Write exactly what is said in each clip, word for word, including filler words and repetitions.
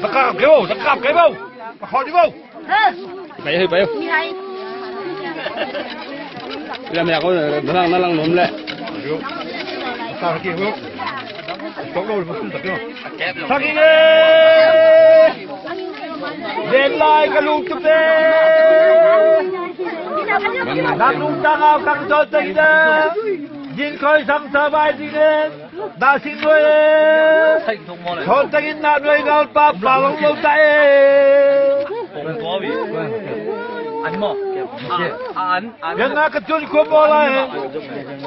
Takap kei bo, takap kei bo. Takap kei bo. Pai hei, pai hei. Ila mia ko na lang, na lang nom le. Thak ing e. Zen lai ka lungtup e. Nang lungtang au kang tawh teng e. Yin khoi sang sa bai ding e. Na sing nuai e. Thawn tengin na nuai ngal pa pa long lo ta e. An maw? An, an. Yan na ka tun khua bawl lai e.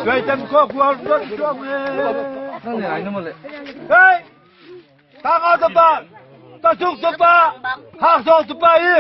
Tuai tem khua khua tuan tuan e. Hei! Tangau tapa, tasuk tapa, haksawng tapa hi.